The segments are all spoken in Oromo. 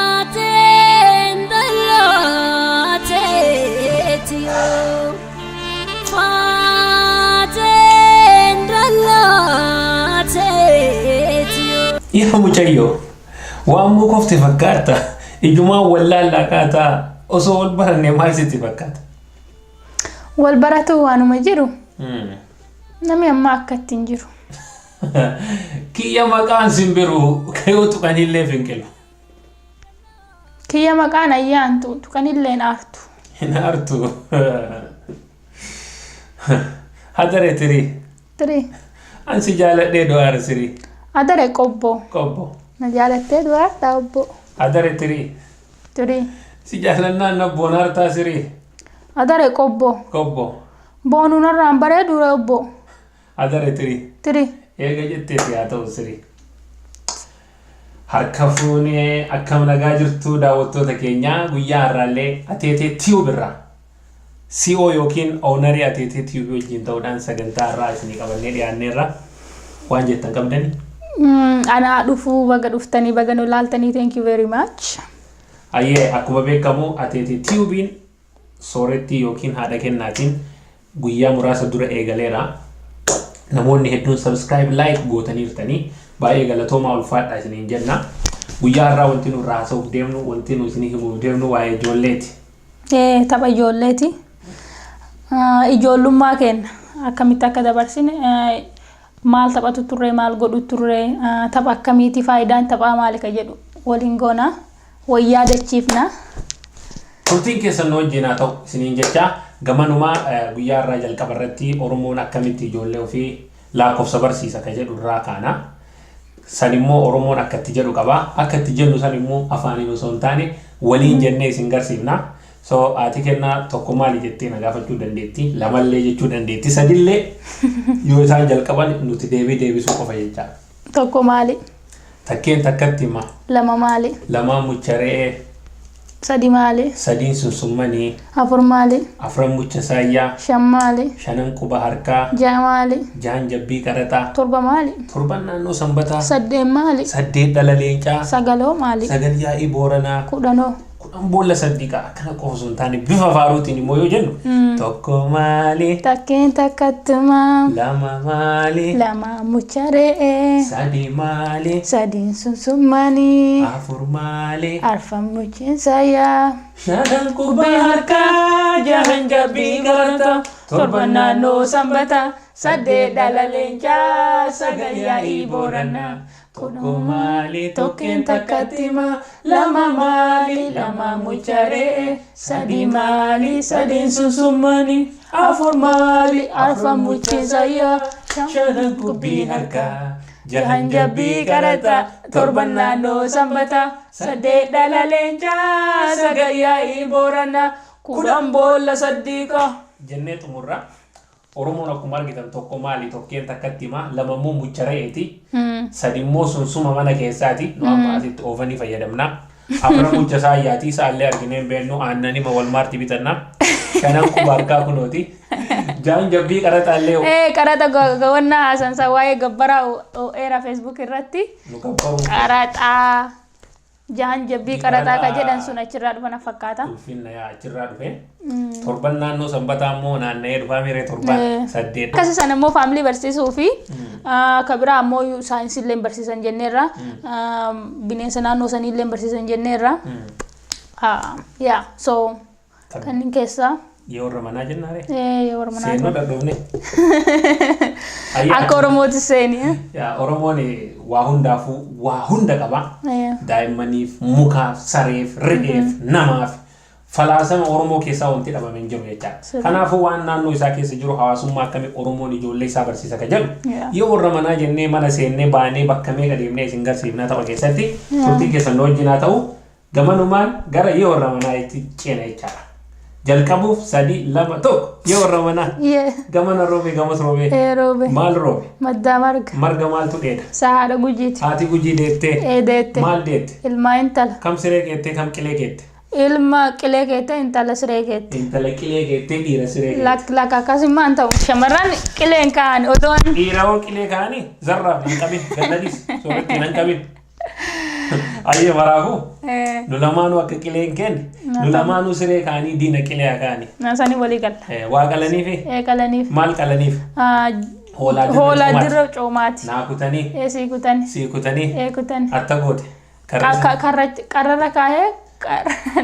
Faateen dallaateetiyoo. Faateen dallaateetiyoo. Yaa mucayyoo, waan mukofte fakkaata. Ijumaan wallaallaa kaataa osoo wal barannee maal sitti fakkaata? Wal baratu waanuma jiru. Namni ammaa akka ittiin jiru. Kiyya maqaan simbiru kayoo tuqanillee finqilu. Kiyya maqaan ayyaantu tuqanillee aartu. Hin aartu. Hadare tirii. Tirii. Ansi jaaladhee du'aara sirii. Adare qobbo. Qobbo. Na jaalattee du'aartaa obbo. Hadare tirii. Tirii. Si jaalannaan na boonaartaa sirii. Adare qobbo. Qobbo. Boonuu narraan bareedu obbo. Hadare tirii. Tirii. Eega jetteeti haa ta'u sirii. Harka fuunee akkam nagaa jirtu daawwattoota keenyaa? Guyyaa har'aallee Ateetee Tube irraa CEO yookiin owner Ateetee Tube wajjin ta'uudhaan sagantaa har'aa isinii qabannee dhiyaanneerra. Waan jettan qabdani? Anaa dhufuu, baga dhuftanii, baga nu laaltanii, thank you very much. Ayyee, akkuma beekamu Ateetee Tubeiin soorettii yookiin haadha kennaatiin guyyaa muraasa dura eegaleera. Namoonni hedduun subscribe, like gootaniirtanii, baay'ee galatoomaa, ulfaadha isiniin jenna. Guyyaa har'aa wanti nu irraa haasa'uuf deemnu, wanti nu isinii himuuf deemnu waa'ee ijoolleeti. Tapha ijoolleeti. Ijoollummaa keenya akkamitti akka dabarsine, maal taphatu turre, maal godhu turre, tapha akkamiiti, faayidaan taphaa maali ka jedhu waliin goona. Wayyaa dachiifna. Turtiin keessan nu wajjin haa ta'u isiniin jecha, gamanumaa guyyaa har'aa jalqaba irratti Oromoon akkamitti ijoollee ofii lakkoofsa barsiisa ka jedhu irraa kaana. San immoo Oromoon akka itti jedhu qaba. Akka itti jennu san immoo afaaniin osoo hin taane waliin jennee isin garsiifna. So haati kennaa tokko maali jettee na gaafachuu dandeetti. Lamallee jechuu dandeetti. Sadillee yoo isaan jalqaban nuti deebii deebisuu qofa jecha. Tokko maali? Takkeen takkatti hima. Lama maali? Lamaan mucha re'ee. Sadi maali? Sadiin sunsummanii. Afur maali? Afran mucha saayyaa. Shan maali? Shanan quba harkaa. Ja'a maali? Jahan jabbii qaraxaa. Torba maali? Torban naannoo sanbataa. Saddeet maali? Saddeet dhala leencaa. Sagaloo maali? Sagal yaa'ii booranaa. Kudhanoo? 10 boolla saddiqaa. Akkana qofa osoo hin taane bifa faaruutiin immoo yoo jennu, tokko maali? Takkeen takkattumaa. Lama maali? Lama mucha re'ee. Sadi maali? Sadiin sunsummanii. Afur maali? Arfan muchiin sayyaa. Shanan quba harkaa, jahan jabbii qaraxa, torban naannoo sanbataa, saddeet dhala leencaa, sagal yaa'ii booranaa. Tokko maali? Tokkeen takkatti hima. Lama maali? Lama mucha re'ee. Sadi maali? Sadiin sunsummanii. Afur maali? Arfan muchiin sayyaa. Shanan qubbii harkaa, jahan jabbii qaraxa, torban naannoo sanbataa, saddeet dhala leencaa, sagal yaa'ii booranaa, 10 boolla saddiiqaa. Jennee xumurra. Oromoon akkuma argitan tokko maali, tokkeen takkatti hima, lama immoo mucha re'eeti. Sadi immoo sunsuma mana keessaati. Nu amma asitti ovenii fayyadamna. Afran mucha saayyaati. Isaallee arginee hin beeknu, aannanima Walmartii bitanna. Shanan quba harkaa kunooti. Jahan jabbii qaraxaallee. Qaraxa gawannaa haasansa waa'ee gabbaraa oo'eera Facebook irratti. Nu gabbaruu. Qaraxaa jahan jabbii qaraxaa ka jedhan sun achirraa dhufa na fakkaata. Ulfinna yaa achirraa dhufe. Torban naannoo sanbataa immoo naanna'ee dhufaa miree torban saddeet. Akkasii sana immoo family barsiisuu fi ka biraa ammoo saayinsii illee barsiisan jenneerra. Bineensa naannoo sanii illee barsiisan jenneerra. Yaa, so kanneen keessaa. Yoo warra manaa jennaare. Yoo warra manaa. Seennoo dhadhoofne. Akka Oromooti seeni. Yaa, Oromoon waa hundaafuu waa hunda qaba. Daa'immaniif, mukaaf, sareef, re'eef, namaaf falaasama Oromoo keessaa wanti dhabame hin jiru jechaadha. Kanaafuu waan naannoo isaa keessa jiru, hawaasummaa akkamii Oromoon ijoollee isaa barsiisa ka jedhu yoo warra manaa jennee mana seennee baanee bakka meeqa deemnee isin garsiifnaa tapha keessatti. Turtiin keessan nu wajjin haa ta'u, gamanumaan gara yoo warra manaa itti ceena jechaadha. Jalqabuuf sadi, lama, tokko, yoo warra manaa. Gamana roobe, gamas roobee. Roobe. Maal roobe? Maddaa marga. Marga maaltu dheeda? Sahaadha gujiiti. Haati gujii deettee. Deette. Maal deette? Ilmaa intala. Kam siree keettee, kam qilee keette? Ilma qilee keette, intala siree keette. Intala qilee keettee, dhiira siree keette. Lak lak, akkasumaan ta'u, shamarran qileen ka'an otoon. Dhiira hoo qilee kaa'anii zarraaf hin qabin, galladis sooratti hin qabin. Ayyee, maraafuu nu lamaanuu akka qileen kenne, nu lamaanuu siree kaanii diina qilee kaanii. Naasanii walii galla. Waa qalaniifi? Ee, qalaniif. Maal qalaniif? Hoolaa dirra Hoolaa coomaati. dirra coomaati. Naa kutanii. Ee, sii kutani. Sii kutanii. Ee, kutani. Atta goote. Karrarra kaahee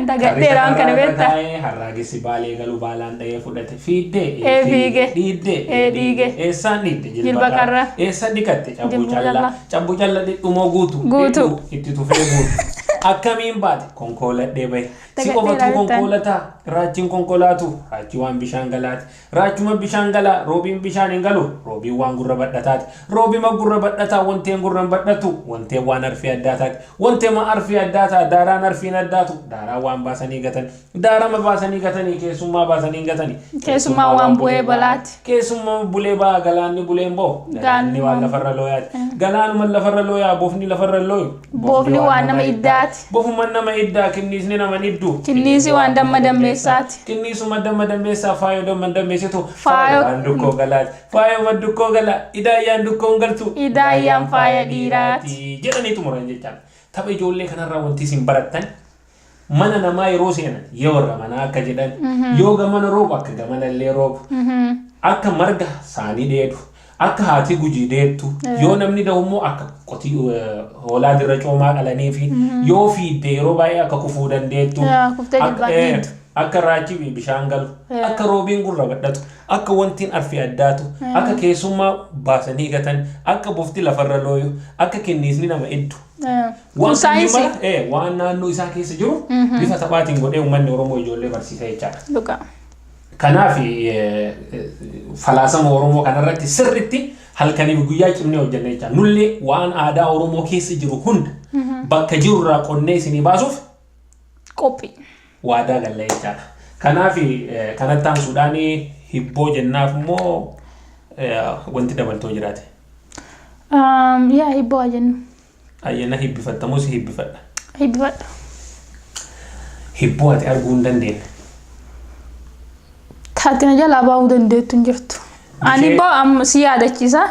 dagadheera waan kana beektaa. Harraagessi baalee galu baalaan dhahee fudhate, fiiddee. Ee, fiige. Dhiiddee. Ee, dhiige. Eessaan dhiidde? Jilba qarra. Eessa dhiqatte? Cabbuu Jibbuu callaa. callaa. Cabbuu calla dhidhumoo guutu. Guutu. Dhidhuu itti tufee guutu. Akkamiin baate? Konkooladhee bahe. Si Dagadheera qofatu jettaan. konkoolataa? Raachiin konkolaatu. Raachi waan bishaan galaati. Raachuma bishaan galaa. Roobiin bishaan hin galu. Roobiin waan gurra badhataati. Roobima gurra badhataa, wanteen gurra hin badhatu. Wanteen waan arfii addaa taati. Wanteema arfii addaa ta'a. Daaraan arfiin addaatu. Daaraan waan baasanii gatan. Daarama baasanii gatanii keessummaa baasanii hin gatanii. Keessummaa waan bu'ee balaati. Keessummaa bulee ba'a, galaanni buleen ba'u. Galaanni waan lafarra looyaati. Galaanuma lafarra looyaa, bofni lafarra looyu. Bofni waan nama iddaati. Bofuma nama iddaa, kinniisni nama iddu. Kinniisi waan damma dammeessaati. Kinniisuma damma dammeessaa, faayoo damma dammeessitu. Faayoo- Waan dukkoo galaati. Faayoo dukkoo galaa. Idaayyaan dukkoon galtu. Idaayyaan faaya dhiiraati. Jedhanii xumuran jechaadha. Tapha ijoollee kanarraa wanti isin barattan, mana namaa yeroo seenan yoo warra manaa akka jedhan, yoo gamana roobu akka gamana illee roobu, akka marga saanii dheedu, akka haati Gujii deettu, yoo namni dahu immoo akka qotii hoolaa dirra coomaa qalanii fi yoo fiidde yeroo baay'ee akka kufuu dandeettu, Yaa, kuftee jilbaan dhiiddu. Akka raachi bishaan galu, akka roobiin gurra badhatu, akka wantiin arfii addaatu, akka keessummaa baasanii gatan, akka bofti lafarra looyu, akka kinniisni nama iddu. Kun Waan saayinsii. mara, waan naannoo isaa keessa jiru bifa taphaatiin godhee uummanni Oromoo ijoollee barsiisa jechaadha. Dhugaa. Kanaaf falaasama Oromoo kanarratti sirritti halkaniif guyyaa cimnee hojjenna jechaadha. Nullee waan aadaa Oromoo keessa jiru hunda bakka jirurraa qonnee isinii baasuuf Qophii. waadaa galla jechaadha. Kanaaf kanatti aansuudhaan hibboo jennaaf immoo wanti dabaltoo jiraate. Yaa, hibboo haa jennu. Ayyana, hibbifattamus hibbifadha. Hibbifadha. Hibboo ati arguu hin dandeenye. Taatina jalaa baa'uu dandeettu hin jirtu. Ani Ishee- boo amma si yaadachiisa.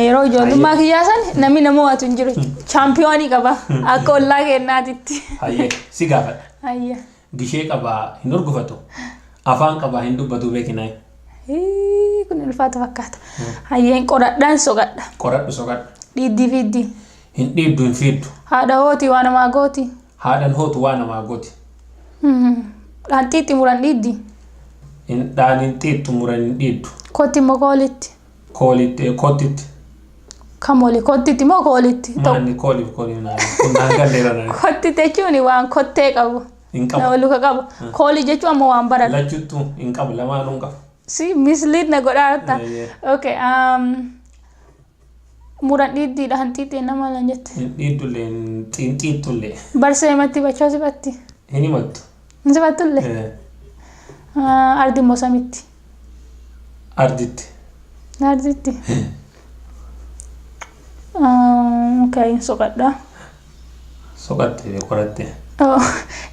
Yeroo ijoollummaa kiyyaa san namni nama waatu hin jiru. Chaampiyoonii qaba. Akka ollaa kennaatitti. Hayyee, si gaafadha. Hayya. Gishee qabaa hin hurgufatu. Afaan qabaa hin dubbatu, beekinaa. Hii, kun ulfaata fakkaata. Hayyeen, qoradhaan soqadha. Qoradhu soqadhu. Dhiiddii fiiddii. Hin dhiiddu, hin fiiddu. Haadha hooti waa namaa gooti. Haadhan hootu waa namaa gooti. Dhaan xiixxi muran dhiiddi. Hin dhaan hin xiixxu, muran hin dhiiddu. Kotti immoo koolitti. Koolitti, kottitti. Kam oli, kottitti moo koolitti? Tokko. Maanni kooliif kooliif naan kun naan galleera naan. Kottitti jechuun waan kottee qabu. Hin qabu. Nama luka qabu. Koolii jechuun ammoo waan baratu. Lachuttuu hin qabu, lamaanuu hin qabu. Si mislead na godhaa jirta. Eeyyee. Okay. Muran dhiiddiidha, han xiixxee nama lan jette. Hin dhiiddullee, hin xiixxullee. Barsee himatti bachoo sifatti. Hin himattu. Hin sifattullee. Ardi immoo samitti. Arditti. Arditti. Okay, soqadha. Soqatte, qoratte. Oh,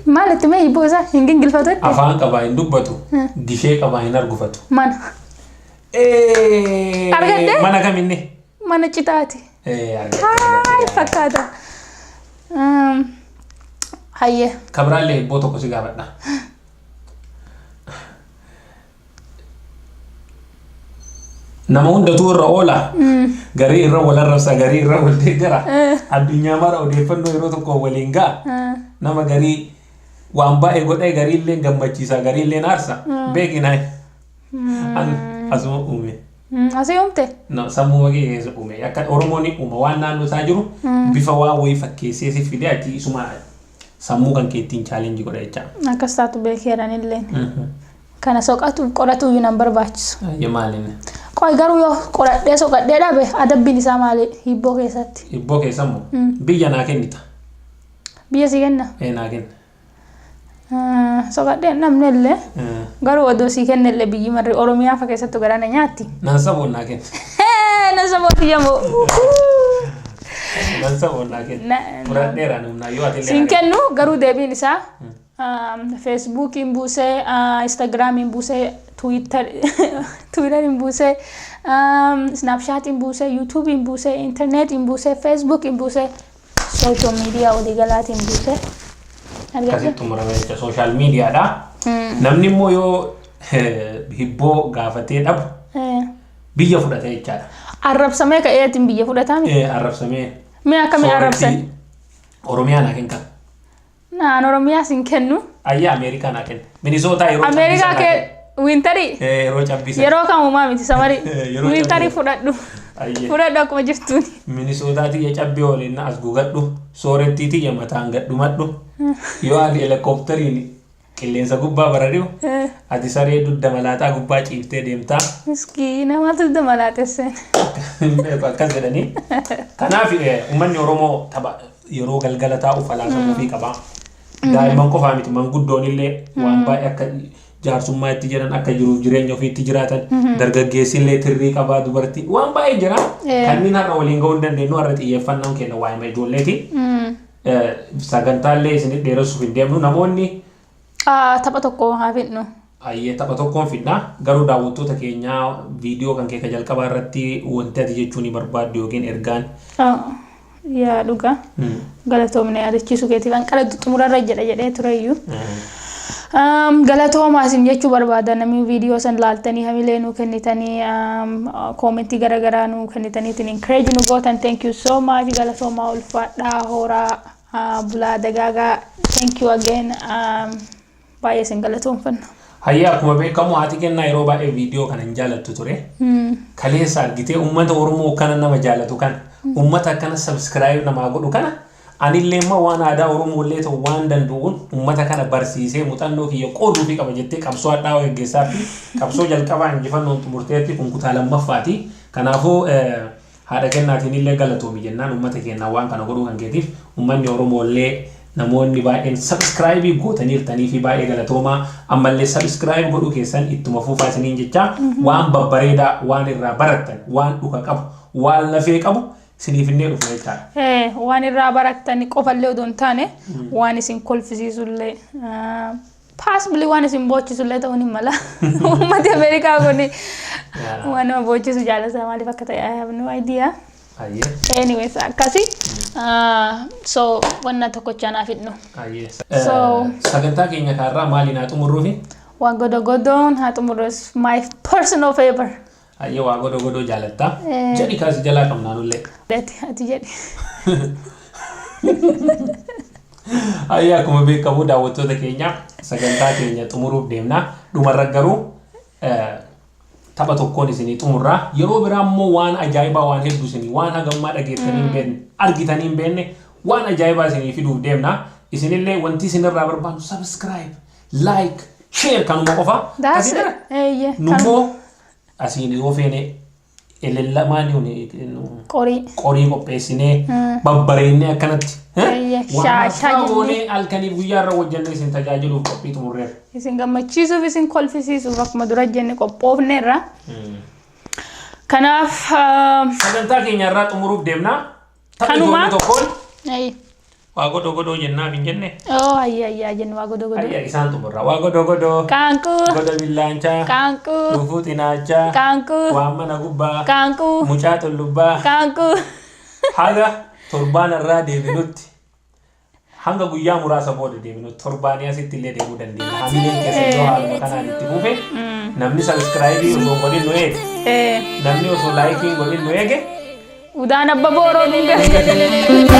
maal itti mee hibboo isaa hin gingilfatutti? Afaan qabaa hin dubbatu. Gishee qabaa hin argufatu. Mana. Argattee? Mana kaminni? Mana citaati. Argatte. Haay, fakkaata. Hayyee. Kabiraallee hibboo tokko si gaafadha. Nama hundatu irra oola. Garii irra wal arrabsa, garii irra wal deeggara. Addunyaa mara odeeffannoo yeroo tokko waliin ga'a. Nama garii waan baay'ee godhee, garii illee gammachiisa, garii illee aarsa. Beekinaa. An asuma uume. Asii uumte? No, sammuu kee keessa uume. Akka Oromoon uuma waan naannoo isaa jiru bifa waan wayii fakkeessee si fidee achi isuma sammuu kan kee ittiin challenge godha jecha. Akkas taatu beekeeran illee. Kana soqatuuf qoratu iyyuu nan barbaachisu. Ayyee, maaliin? Qoy, garuu yoo qoradhee soqadhee dhabe adabbiin isaa maali hibboo keessatti? Hibboo keessa immoo biyya naa kennita. Biyya si kenna? Ee, naa kenna. Soqadhee hin dhabne illee, garuu odoo sii kenne illee biyyi marri Oromiyaa fa keessattuu garaana nyaatti. Nan saboon naa kenna. Na sabooti yamoo. Nan saboon naa kenna. Fudhadheera humnaa yoo ati illee Siin kennu, garuu deebiin isaa Feesbuukiin buusee, Instagiraamiin buusee, Tiwiitariin buusee, Snaapshaatiin buusee, Yuutuubiin buusee, intarneetiin buusee, Feesbuukiin buusee. Social media waliigalaatiin buuse. Akkasitti Argate? xumurame jecha social mediadha. Namni immoo yoo hibboo gaafatee dhabu biyya fudhate jechaadha. Arrabsamee ka'eetiin biyya fudhataa miti. Arrabsamee. Mee akkamii arrabsan? Oromiyaa naa kenna. Naan Oromiyaas hin kennu. Ayyaa, Ameerikaa naa kenna. Minisootaa yeroo Ameerikaa cabbisan naa kee winterii kenna. Yeroo cabbisan. Yeroo kamumaa miti, summerii. Yeroo Winterii cabbii. fudhadhu. Ayyee. Fudhadhu akkuma jirtuuni. Minisootaa tiyya cabbii waliin as gugadhu. Soorettii tiyya mataan gadhumadhu. Yoo ani helikooppitariin qilleensa gubbaa barari'u, ati saree dugda malaaxaa gubbaa ciiftee deemtaa. Miskiina, maaltu dugda malaaxesseen? Hin beeku, akkas jedhanii. Kanaaf uummanni Oromoo tapha yeroo galgala taa'u falaasama ofii qaba. Daa'imman qofaa miti, manguddoon illee waan baay'ee akka jaarsummaa itti jiran, akka jiruuf jireenya ofiitti jiraatan, dargaggeessi illee tirrii qabaa, dubartii waan baay'ee jira. Kanneen har'a waliin ga'uu hin dandeenyu, har'a xiyyeeffannaan keenya waa'ima ijoolleeti. Sagantaallee isinit dheeressuuf hin deemnu namoonni. Tapha tokko haa fidnu. Ayyee, tapha tokkoon fidna. Garuu daawwattoota keenyaa, viidiyoo kan kee jalqabaa irratti wanti ati jechuu ni barbaaddu yookiin ergaan? Yaa, dhugaa. Galatoomne yaadachiisuu keetiif, an qala xumurarra jedha jedhee tureyyuu. Galatoomaa isin jechuu barbaada. Namni viidiyoo san laaltanii hamilee nuu kennitanii, commentii garaagaraa nuu kennitaniitiin encourage nu gootan, thank you so much. Galatoomaa, ulfaadhaa, horaa, bulaa, dagaagaa. Thank you again, baay'ee isin galatoomfanna. Hayyaa, akkuma beekamu haati kennaa yeroo baay'ee viidiyoo kana hin jaalattu ture. Kaleessa argitee uummata Oromoo kana nama jaalatu kana, uummata akkana subscribe namaa godhu kana, anillee immoo waan aadaa Oromoo illee ta'u waan danda'uun uummata kana barsiisee muuxannoo kiyya qooduu fi qaba jettee qabsoo hadhaa'aa gaggeessaa fi qabsoo jalqabaa injifannoon xumurteetti, kun kutaa lammaffaati. Kanaafuu haadha kennaatiin illee galatoomi jennaan. Uummata keenyaa waan kana godhuu kan keetiif, uummanni Oromoo illee namoonni baay'een subscribe gootaniirtanii fi baay'ee galatoomaa. Ammallee subscribe godhuu keessan ittuma fufaa isiniin jecha. Waan babbareedaa, waan irraa barattan, waan dhuka qabu, waan lafee qabu isiniif illee dhufu jechaadha. Waan irraa barattan qofallee odoo hin taane, waan isin kolfisiisullee, possibly waan isin boochisullee ta'uu ni mala. Uummati Ameerikaa kun waan nama boochisu jaalata, maaliif akka ta'e I have no idea. Ayyee. Anyways, akkasi. So wanna tokkochaa naaf hidhnu. Ayyee. So- Sagantaa keenya kaarraa maaliin haa xumurruufi? Waan godoo godoon haa xumurru, is my personal favorite. Ayyee, waa godoo godoo jaalattaa. Eh. Jedhi kaasi, jalaa qabnaanullee. Ati jedhi. Ayyee, akkuma beekamu daawwattoota keenya, sagantaa keenya xumuruuf deemna. Dhumarra garuu tapha tokkoon isinii xumurraa. Yeroo biraa immoo waan ajaa'ibaa, waan hedduu isinii waan hagammaa dhageettanii hin beekne, argitanii hin beekne, waan ajaa'ibaa isinii fiduuf deemna. Isinillee wanti isinirraa barbaannu subscribe, like, share, kanuma qofa. That's Asii bira. Eeyyee. Nummoo asiin yoo feene elellamaanii Qorii. qorii qopheessinee babbareennee akkanatti. Eeyyee, Waan shaa hafaa jennee. goonee halkaniif guyyaa irra hojjennee isin tajaajiluuf qophii xumurreerra. Isin gammachiisuuf, isin kolfisiisuuf akkuma dura jenne qophoofneerra. Kanaaf Sagantaa keenya irraa xumuruuf deemna. Tapha Kanuma. ijoollee tokkoon Ayi. waa godoo godoo jennaaf hin jenne. Oh, ayya ayya jennu, waa godoo godoo. Ayya, isaan xumurra. Waa godoo godoo. Qaanquu. Goda billaanchaa. Qaanquu. Dhufuu xinaachaa. Qaanquu. Waan mana gubbaa. Qaanquu. Mucaa tullubbaa. Qaanquu. Haga torbaan irraa deebinutti, hanga guyyaa muraasa booda deebinutti, torbaanii asitti illee deemuu dandeenya. Hamileen keessa yoo haaluma kanaan itti fufe, namni subscribe osoo hin godhin nu eege, namni osoo like hin godhin nu eege, Udaan abba booroo dhunga.